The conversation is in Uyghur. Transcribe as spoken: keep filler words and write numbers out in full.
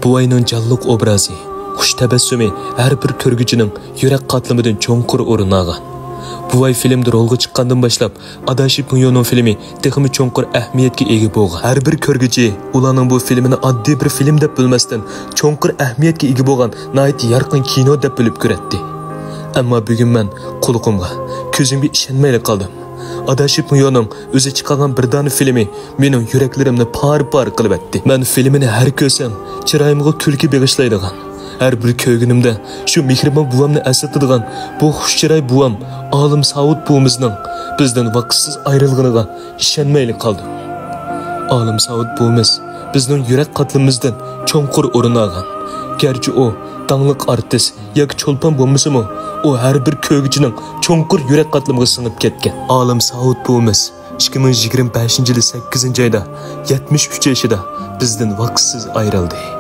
بوۋاينىڭ جانلىق ئوبرازى، خۇش تەبەسسۇمى ھەر بىر كۆرگۈچىنىڭ يۈرەك قاتلىمىدىن چوڭقۇر ئورۇن ئالغان. بوۋاي فىلىمدا رولغا چىققاندىن باشلاپ، ئاداشى پىڭيونىڭ فىلىمى تېخىمۇ چوڭقۇر ئەھمىيەتكە ئىگە بولغان. ھەر بىر كۆرگۈچى ئۇلارنىڭ بۇ فىلىمىنى ئاددىي بىر فىلىم دەپ بىلمەستىن، چوڭقۇر ئەھمىيەتكە ئىگە بولغان ناھايىتى يارقىن كىنو دەپ بىلىپ كۆرەتتى. ئەمما بۈگۈن مەن قۇلىقىمغا، كۆزۈمگە ئىشەنمەيلا قالدىم. ئاداشى پىڭيونىڭ ئۆزى چىقارغان بىر دانە فىلىمى مېنىڭ يۈرەكلىرىمنى پارە-پارە قىلىۋەتتى. مەن فىلىمىنى ھەر كۆرسەم، چىرايىمغا كۈلكە بېغىشلايدىغان، ھەر بىر كۆرگىنىمدە شۇ مېھرىبان بوۋامنى ئەسلىتىدىغان بۇ خۇش چىراي بوۋام ئالىم ساۋۇت بوۋىمىزنىڭ بىزدىن ۋاقىتسىز ئايرىلغىنىغا ئىشەنمەيلا قالدىم. ئالىم ساۋۇت بوۋىمىز بىزنىڭ يۈرەك قاتلىمىمىزدىن چوڭقۇر ئورۇن ئالغان. گەرچە ئۇ داڭلىق ئارتىس ياكى چولپان بولمىسىمۇ، ئۇ ھەر بىر كۆرگۈچىنىڭ چوڭقۇر يۈرەك قاتلىمىغا سىڭىپ كەتكەن. ئالىم ساۋۇت بوۋىمىز ئىككى مىڭ يىگىرمە بەشىنچى يىلى سەككىزىنچى ئايدا يەتمىش ئۈچ يېشىدا بىزدىن ۋاقىتسىز ئايرىلدى.